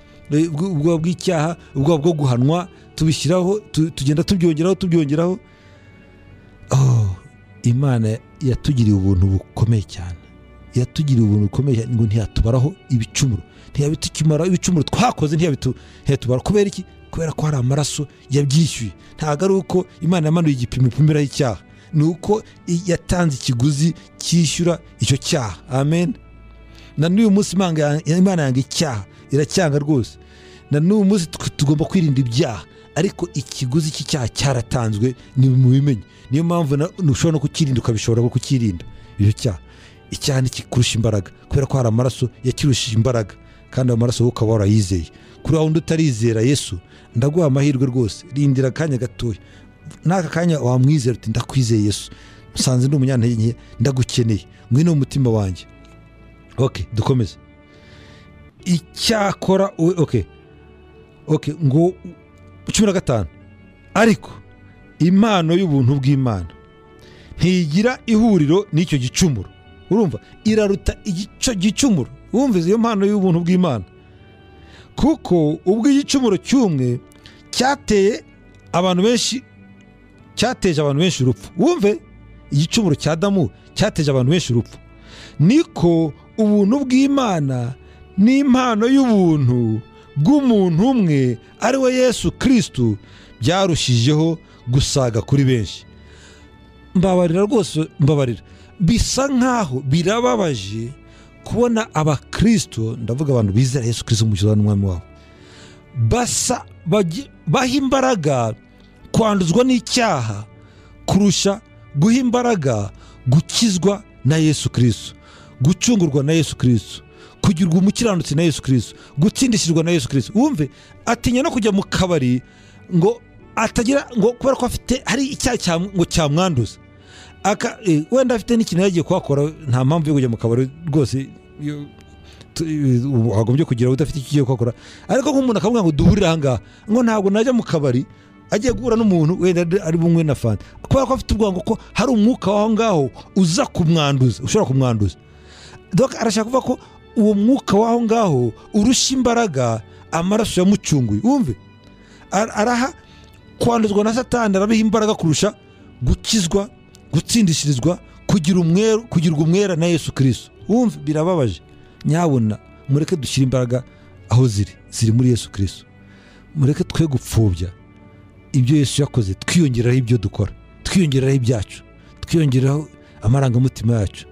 ubwoba bwo guhanwa, tubishyiraho, tugenda tubyongeraho. Oh, Imana yatugiriye ubuntu bukomeye cyane. Yatugiriye ubuntu bukomeye ngo ntiyatubaraho ibicumuro, ntiyabitukimara ibicumuro twakoze, ntiyatubara. Kubera iki? Kubera ko hari amaraso yabyishyuye. Ntabwo ari uko Imana yamanuye igipimo ipimiraho icyaha, ni uko yatanze ikiguzi cyishyura icyo cyaha. Amen. Na n'uyu munsi Imana yanga icyaha, iracyanga rwose. Na n'uyu munsi tugomba kwirinda ibyaha, ariko ikiguzi cy'icyaha cyaratanzwe, ni mubimenye. Niyo mpamvu ushobora no kukirinda, ukabishobora kukirinda icyo cyaha. Icyaha ntikikurusha imbaraga, kubera ko hari amaraso yakirushije imbaraga, kandi amaraso wowe ukaba warayizeye. Kuri wa wundi utarizera Yesu, ndaguha amahirwe rwose, rindira akanya gatoya. N'aka kanya wamwizera uti ndakwizeye Yesu, musanze ndi umunyantege nke, ndagukeneye, ngwino mu mutima wanjye. Okay, dukomeze. Icyakora okay, ngo 15, ariko impano y'ubuntu bw'Imana ntigira ihuriro n'icyo gicumuro. Urumva, iraruta igico gicumuro. Wumvise iyo mpano y'ubuntu bw'Imana? Kuko ubwo igicumuro cy'umwe cyateye abantu benshi, cyateje abantu benshi urupfu. Wumve, igicumuro cya Adamu cyateje abantu benshi urupfu, niko ubuntu bw'Imana n'impano y'ubuntu bw'umuntu umwe ari we Yesu Kristo byarushijeho gusaga kuri benshi. Mbabarira rwose, mbabarira. Bisa nkaho birababaje kubona abakristo, ndavuga abantu bizera Yesu Kristo umukiza n'umwami wabo, basa baha imbaraga kwanduzwa n'icyaha kurusha guha imbaraga gukizwa na Yesu Kristo, gucungurwa na Yesu Kristo, kugirwa umukiranutsi na Yesu Kristo, gutsindishirizwa na Yesu Kristo. Wumve, atinya no kujya mu kabari ngo atagira ngo kubera ko afite hari icyaha ngo cyamwanduza. Wenda afite n'ikintu yagiye kuhakora, nta mpamvu yo kujya mu kabari rwose, wagombye kugira udafite icyo ugiye kuhakora. Ariko nk'umuntu akamubwira ngo duhurire aha ngaha, ngo ntabwo najya mu kabari, agiye guhura n'umuntu wenda ari bumwe na fanta, kubera ko afite ubwango ko hari umwuka w'aho ngaho uza kumwanduza, ushobora kumwanduza. Donc arashaka kuvuga ko uwo mwuka w'aho ngaho urusha imbaraga amaraso yamucunguye. Wumve, araha kwanduzwa na Satani, arabiha imbaraga kurusha gukizwa, gutsindishirizwa, kugira umwera, kugirwa umwera na Yesu Kristo. Wumve, birababaje. Nyabona mureke dushyire imbaraga aho ziri muri Yesu Kristo. Mureke twe gupfobya ibyo Yesu yakoze, twiyongeraho ibyo dukora, twiyongeraho ibyacu, twiyongeraho amarangamutima yacu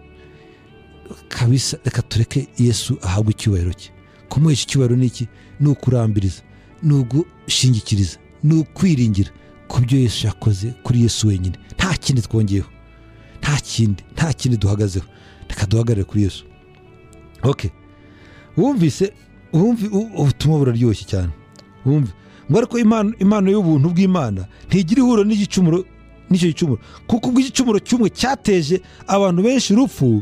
kabisa. Reka tureke Yesu ahabwe icyubahiro cye. Kumuhesha icyubahiro ni iki? Ni ukurambiriza, ni ugushingikiriza, ni ukwiringira ku byo Yesu yakoze, kuri Yesu wenyine. Nta kindi twongeyeho, nta kindi duhagazeho. Reka duhagarare kuri Yesu. Okay, wumvise, ubutumwa buraryoshye cyane. Wumve ngo ariko impano y'ubuntu bw'Imana ntigira ihuriro n'igicumuro, n'icyo gicumuro. Kuko ubwo igicumuro cy'umwe cyateje abantu benshi urupfu,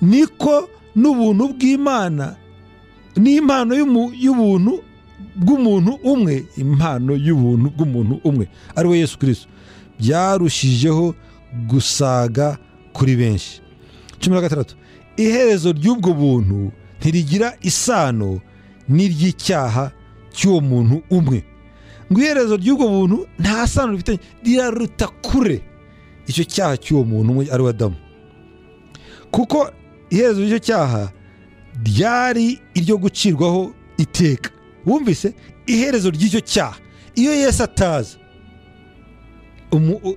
niko n'ubuntu bw'Imana n'impano y'ubuntu bw'umuntu umwe, impano y'ubuntu bw'umuntu umwe ari we Yesu Kristo, byarushijeho gusaga kuri benshi. 16, iherezo ry'ubwo buntu ntirigira isano n'iry'icyaha cy'uwo muntu umwe. Ngo iherezo ry'ubwo buntu nta sano rifitanye, riraruta kure icyo cyaha cy'uwo muntu umwe ari we Adamu. Kuko iherezo ry'icyo cyaha ryari iryo gucirwaho iteka. Wumvise, iherezo ry'icyo cyaha, iyo Yesu ataza,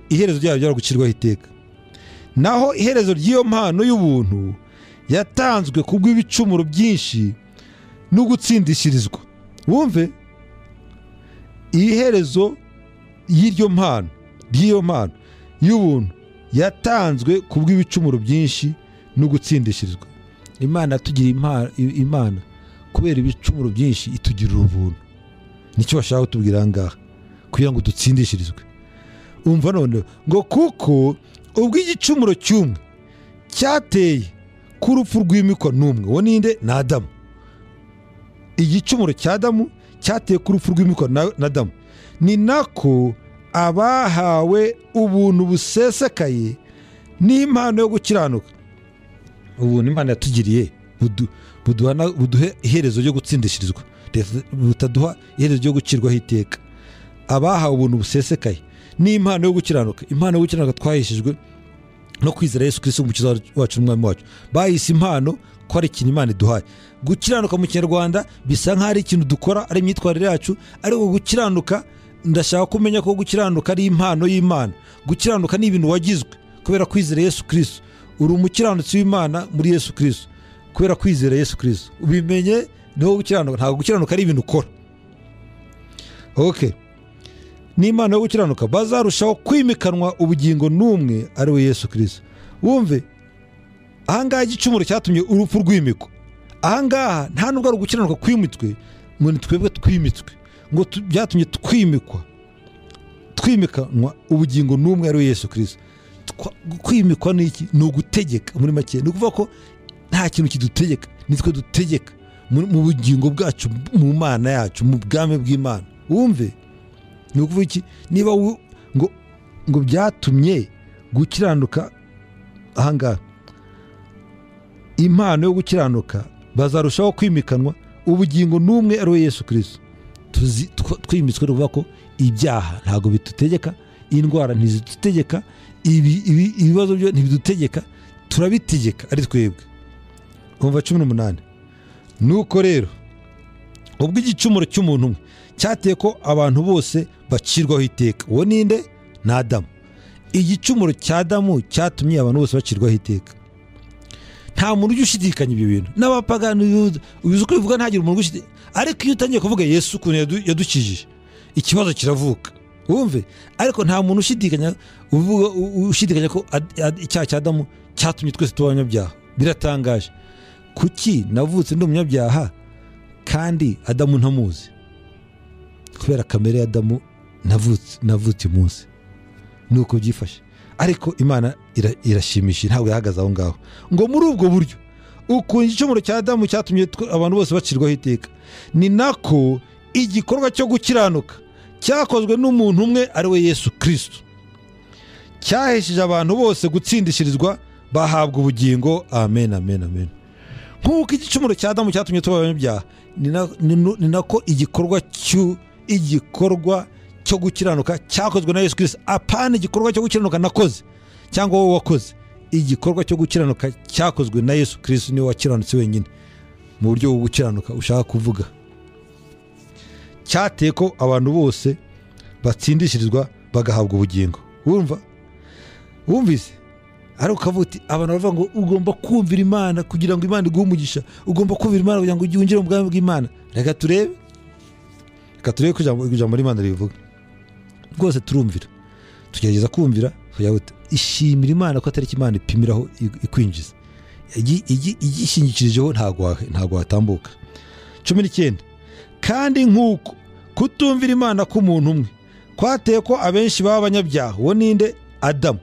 iherezo ryayo ryari gucirwaho iteka. Naho iherezo ry'iyo mpano y'ubuntu yatanzwe kubw'ibicumuro byinshi no gutsindishirizwa. Wumve, iherezo y'iryo mpano, ry'iyo mpano y'ubuntu yatanzwe kubw'ibicumuro byinshi no gutsindishirizwa. Imana tugira Imana kubera ibicumuro byinshi itugirira ubuntu. Nicyo bashaka kutubwira ngaha, kugira ngo dutsindishirizwe. Umva none ngo kuko ubwo igicumuro cy'umwe cyateye ku rupfu rw'imikwa n'umwe, uwo ninde? Ni Adamu. Igicumuro cya Adamu cyateye ku rupfu rw'imikwa na Adamu, ni nako abahawe ubuntu busesekaye n'impano yo gukiranuka. Ubuntu Imana yatugiriye buduhe iherezo ryo gutsindishirizwa, butaduha iherezo ryo gucirwaho iteka. Abahawe ubuntu busesekaye n'impano yo gukiranuka, impano yo gukiranuka twaheshejwe no kwizera Yesu Kristo umukiza wacu n'umwami wacu. Bayise impano ko ari ikintu Imana iduhaye. Gukiranuka mu Kinyarwanda bisa nk'aho ari ikintu dukora, ari imyitwarire yacu, ariko gukiranuka ndashaka kumenya ko gukiranuka ari impano y'Imana. Gukiranuka ni ibintu wagizwe kubera kwizera Yesu Kristo. Uri umukiranutsi w'Imana muri Yesu Kristo kubera kwizera Yesu Kristo. Ubimenye niho gukiranuka, ntabwo gukiranuka ari ibintu ukora. Okay. N'Imana yo gukiranuka bazarushaho kwimikanwa ubugingo n'umwe ari we Yesu Kristo. Wumve ahangaha igicumuro cyatumye urupfu rwimikwa. Ahangaha nta nubwo ari ugukiranuka kwimitswe, ngo ni twebwe twimitswe, ngo byatumye twimikwa, twimikanwa ubugingo n'umwe ari we Yesu Kristo. Kwimikwa ni iki? Ni ugutegeka. Muri make ni ukuvuga ko nta kintu kidutegeka, nitwe dutegeka mu bugingo bwacu, mu Mana yacu, mu bwami bw'Imana. Wumve ni ukuvuga iki? Niba ngo byatumye gukiranuka ahangaha impano yo gukiranuka bazarushaho kwimikanwa ubugingo n'umwe ari we Yesu Kristo. Twimitswe ruvuga ko ibyaha ntabwo bitutegeka, indwara ntizidutegeka, ibibazo byo ntibidutegeka, turabitegeka ari twebwe. Umva 18. Nuko rero ubwo igicumuro cy'umuntu umwe cyateye ko abantu bose bacirwaho iteka, uwo ninde? Ni Adamu. Igicumuro cya Adamu cyatumye abantu bose bacirwaho iteka. Nta muntu ujya ushidikanya ibyo bintu, n'abapagani ubizi uko bivuga, ntagire umuntu ushidikanya. Ariko iyo utangiye kuvuga Yesu ukuntu yadukijije, ikibazo kiravuka. Wumve, ariko nta muntu ushidikanya uvuga ushidikanya ko icyaha cya Adamu cyatumye twese tuba abanyabyaha. Biratangaje. Kuki navutse ndi umunyabyaha kandi Adamu ntamuzi? Kubera kamere ya Adamu navutse umunsi. Nuko byifashe. Ariko Imana irashimishije, ntabwo yahagaze aho ngaho. Ngo muri ubwo buryo ukuntu igicumuro cya Adamu cyatumye abantu bose bacirwaho iteka, ni nako igikorwa cyo gukiranuka cyakozwe n'umuntu umwe ari we Yesu Kristo cyahesheje abantu bose gutsindishirizwa bahabwa ubugingo. Amen, amen, amen. Nk'uko igicumuro cya Adamu cyatumye tuba abanyabyaha, ni nako igikorwa cyo gukiranuka cyakozwe na Yesu Kristo. Apana igikorwa cyo gukiranuka nakoze cyangwa wowe wakoze, igikorwa cyo gukiranuka cyakozwe na Yesu Kristo, niwe wakiranutse wenyine mu buryo bwo gukiranuka ushaka kuvuga. Cyateye ko abantu bose batsindishirizwa bagahabwa ubugingo. Wumva? Wumvise? Ariko ukavuga uti abantu bavuga ngo ugomba kumvira Imana kugira ngo Imana iguhe umugisha, ugomba kumvira Imana kugira ngo winjire mu bwami bw'Imana. Reka turebe, reka turebe ko ijambo ry'Imana ribivuga. Rwose turumvira, tugerageza kumvira, ishimira Imana ko atari Imana ipimiraho ikwinjiza, igishingikirijeho ntabwo watambuka. 19. Kandi nk'uko kutumvira Imana k'umuntu umwe kwateye ko abenshi baba abanyabyaha, uwo ninde? Adamu.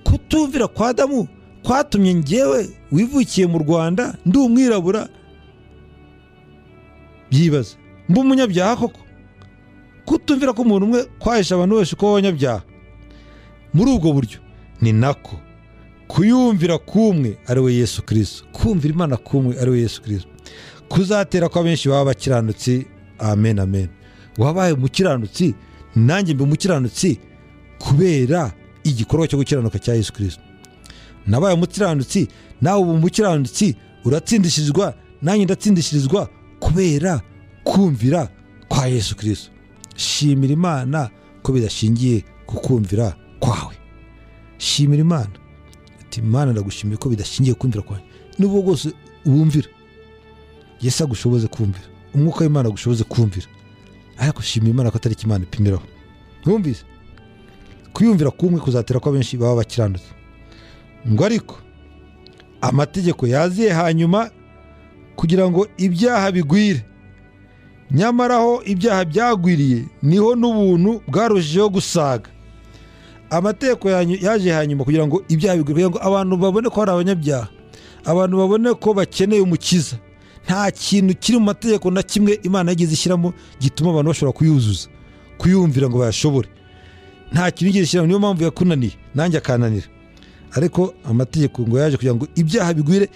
Kutumvira kwa Adamu kwatumye njyewe wivukiye mu Rwanda ndi umwirabura byibaza mba umunyabyaha koko. Kutumvira ko umuntu umwe kwahisha abantu bose ko abanyabyaha. Muri ubwo buryo ni nako kuyumvira kumwe ari we Yesu Kristo, kumvira Imana kumwe ari we Yesu Kristo kuzatera ko abenshi baba abakiranutsi. Amen, amen. Wabaye umukiranutsi, nanjye mbe umukiranutsi kubera igikorwa cyo gukiranuka cya Yesu Kristo. Nabaye umukiranutsi, nawe ubu umukiranutsi, uratsindishirizwa, nanjye ndatsindishirizwa kubera kumvira kwa Yesu Kristo. Shimira Imana ko bidashingiye ku kumvira kwawe. Shimira Imana ati Imana ndagushimiye ko bidashingiye kumvira kwawe. Nubwo rwose wumvira, Yesu agushoboze kumvira, umwuka w'Imana agushoboze kumvira, ariko shimira Imana ko atari Imana ipimiraho. Wumvise? Kuyumvira kumwe kuzatera ko abenshi baba bakiranutse. Ngo ariko amategeko yaziye hanyuma kugira ngo ibyaha bigwire, nyamara aho ibyaha byagwiriye niho n'ubuntu bwarushijeho gusaga. Amategeko yaje hanyuma kugira ngo ibyaha bigwire, kugira ngo abantu babone ko ari abanyabyaha, abantu babone ko bakeneye umukiza. Nta kintu kiri mu mategeko na kimwe Imana yigeze ishyiramo gituma abantu bashobora kuyuzuza, kuyumvira ngo bayashobore. Nta kintu yigeze ishyiramo, niyo mpamvu yakunaniye nanjye akananira. Ariko amategeko ngo yaje kugira ngo ibyaha bigwire,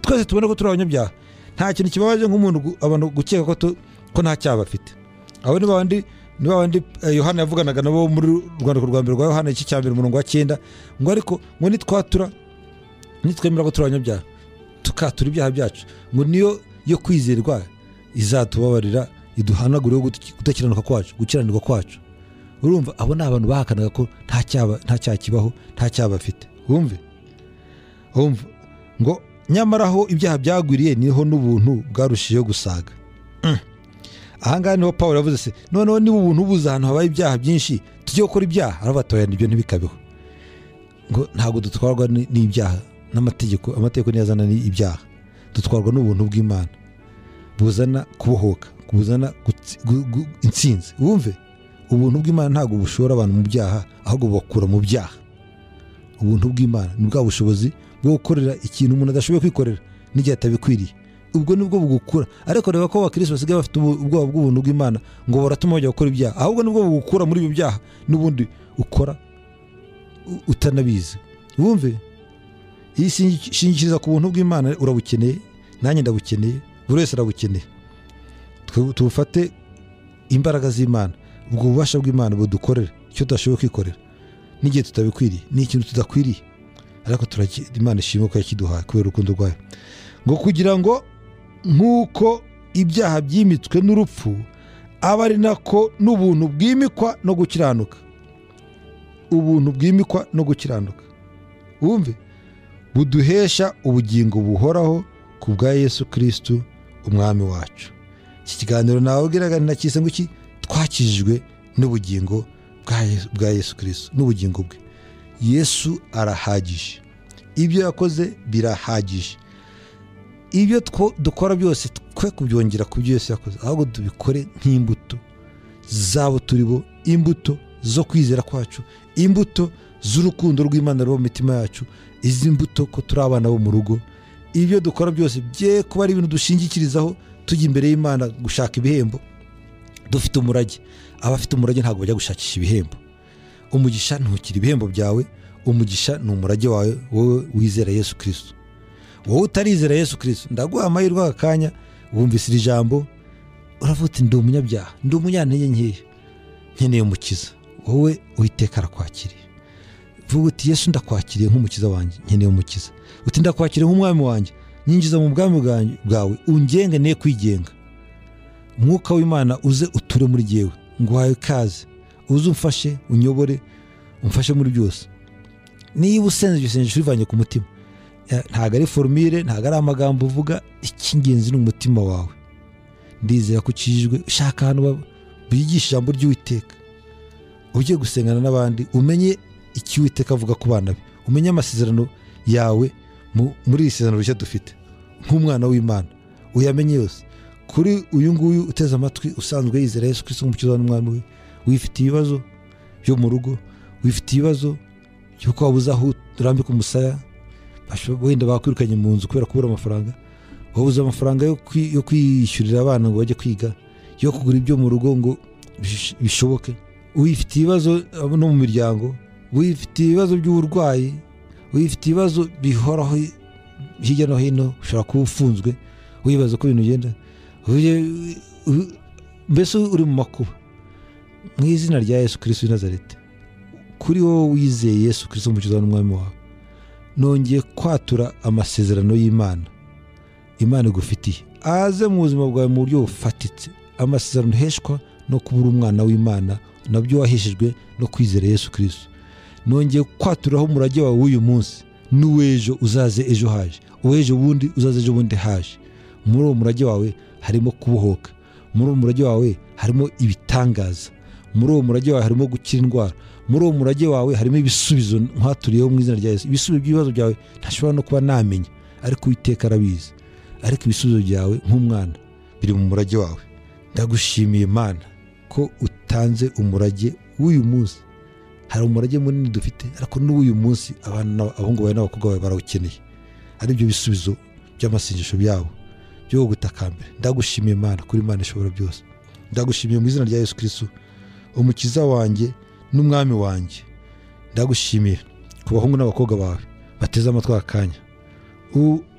twese tubone ko turi abanyabyaha. Nta kintu kibabaje nk'umuntu abantu gukeka ko nta cyaha bafite. Abo ni babandi Yohana yavuganaga nabo muri Rwandiko rwa mbere rwa Yohana igice cya mbere umurongo wa 9, ngo ariko ngo nitwatura nitwemera ko turi abanyabyaha Tukatura ibyaha byacu, ngo niyo yo kwizerwa izatubabarira iduhanagure kudakiranuka kwacu, gukiranirwa kwacu. Urumva abo ni abantu bahakanaga ko nta cyaha kibaho, nta cyaha bafite. Wumve ngo nyamara aho ibyaha byagwiriye niho n'ubuntu bwarushijeho gusaga. Ahangaha niho Pawulo yavuze se noneho niba ubuntu buza ahantu habaye ibyaha byinshi tujye gukora ibyaha? Arabatoya ibyo ntibikabeho. Ngo ntabwo dutwarwa n'ibyaha n'amategeko, amategeko niyo azana ibyaha. Dutwarwa n'ubuntu bw'Imana buzana kubohoka, buzana intsinzi. Wumve ubuntu bw'Imana ntabwo bushora abantu mu byaha, ahubwo bubakura mu byaha. Ubuntu bw'Imana ni bwa bushobozi bwo gukorera ikintu umuntu adashoboye kwikorera n'igihe atabikwiriye, ubwo nibwo bugukura. Ariko reba ko abakristo basigaye bafite ubwoba bw'ubuntu bw'Imana ngo baratuma bajya gukora ibyaha, ahubwo nibwo bugukura muri ibyo byaha n'ubundi ukora utanabizi. Wumve iyi shingikiriza ku buntu bw'Imana, urabukeneye, nanjye ndabukeneye, buri wese arabukeneye. Tufate imbaraga z'Imana, ubwo bubasha bw'Imana budukorera icyo tudashoboye kwikorera n'igihe tutabikwiriye, ni ikintu tudakwiriye, ariko Imana ishimwe ko yakiduhaye kubera urukundo rwayo. Ngo kugira ngo nk'uko ibyaha byimitswe n'urupfu, aba ari nako n'ubuntu bwimikwa no gukiranuka. Ubuntu bwimikwa no gukiranuka, wumve, buduhesha ubugingo buhoraho ku bwa Yesu Kristo umwami wacu. Iki kiganiro nababwiraga nakise ngo iki? Twakijijwe n'ubugingo bwa Yesu Kristo, n'ubugingo bwe. Yesu arahagije, ibyo yakoze birahagije. Ibyo dukora byose twe kubyongera ku byo Yesu yakoze, ahubwo tubikore nk'imbuto zabo turi bo, imbuto zo kwizera kwacu, imbuto z'urukundo rw'Imana ruba mu mitima yacu, izi mbuto ko turi abana bo mu rugo. Ibyo dukora byose bye kuba ari ibintu dushingikirizaho tujya imbere y'Imana gushaka ibihembo. Dufite umurage, abafite umurage ntabwo bajya gushakisha ibihembo. Umugisha ntukiri ibihembo byawe, umugisha ni umurage wawe wowe wizera Yesu Kristo. Wowe utarizera Yesu Kristo, ndaguha amahirwe aka kanya, wumvise iri jambo uravuga uti ndi umunyabyaha, ndi umunyantege nkeya, nkeneye umukiza. Wowe Uwiteka arakwakiriye. Vuga uti Yesu ndakwakiriye nk'umukiza wanjye, nkeneye umukiza. Uti ndakwakiriye nk'umwami wanjye, nyinjiza mu bwami bwawe, ungenge ne kwigenga. Umwuka w'Imana uze uture muri jyewe, nguhaye ikaze, uze umfashe, unyobore, umfashe muri byose. Niba usenze iryo sengesho urivanye ku mutima, ntabwo ari formule, ntabwo ari amagambo uvuga, icy'ingenzi ni umutima wawe. Ndizera ko ukijijwe, ushaka ahantu bigisha ijambo ry'Uwiteka, ugiye gusengana n'abandi, umenye icyo Uwiteka avuga ku bana be, umenye amasezerano yawe muri iri sezerano rishya dufite nk'umwana w'Imana, uyamenye yose. Kuri uyu nguyu uteze amatwi usanzwe yizera Yesu Kristo nk'umukiza n'umwami we, wifite ibibazo byo mu rugo, wifite ibibazo by'uko wabuze aho urambika umusaya, wenda bakwirukanye mu nzu kubera kubura amafaranga, wabuze amafaranga yo kwishyurira abana ngo bajye kwiga, yo kugura ibyo mu rugo ngo bishoboke, wifite ibibazo no mu miryango, wifite ibibazo by'uburwayi, wifite ibibazo bihoraho hirya no hino, ushobora kuba ufunzwe wibaza uko ibintu bigenda, mbese uri mu makuba. Mu izina rya Yesu Kristo w'i Nazareti, kuri wowe wizeye Yesu Kristo umukiza n'umwami wawe, nongeye kwatura amasezerano y'Imana Imana igufitiye, aze mu buzima bwawe mu buryo bufatitse. Amasezerano uheshwa no kubura umwana w'Imana, nabyo waheshejwe no kwizera Yesu Kristo. Nongeye kwaturaho umurage wawe w'uyu munsi n'uw'ejo uzaze ejo haje, uw'ejo bundi uzaze ejo bundi haje. Muri uwo murage wawe harimo kubohoka, muri uwo murage wawe harimo ibitangaza, muri uwo murage wawe harimo gukira indwara, muri uwo murage wawe harimo ibisubizo nkwaturiyeho mu izina rya Yesu. Ibisubizo by'ibibazo byawe ntashobora no kuba namenya, ariko Uwiteka arabizi. Ariko ibisubizo byawe nk'umwana biri mu murage wawe. Ndagushimiye Imana ko utanze umurage w'uyu munsi. Hari umurage munini dufite, ariko n'uyu munsi abana, abahungu bawe n'abakobwa bawe barawukeneye, ari byo bisubizo by'amasengesho byabo byo gutakambira. Ndagushimiye Imana kuri Imana ishobora byose. Ndagushimiye mu izina rya Yesu Kristo umukiza wanjye n'umwami wanjye. Ndagushimiye ku bahungu n'abakobwa bawe bateze amatwi akanya,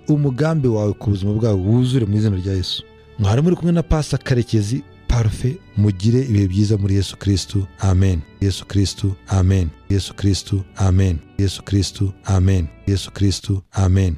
umugambi wawe ku buzima bwawe wuzure mu izina rya Yesu. Mwari muri kumwe na Pastor Karekezi Parfait. Mugire ibihe byiza muri Yesu Kristo. Amen. Yesu Kristo. Amen. Yesu Kristo. Amen. Yesu Kristo. Amen. Yesu Kristo. Amen.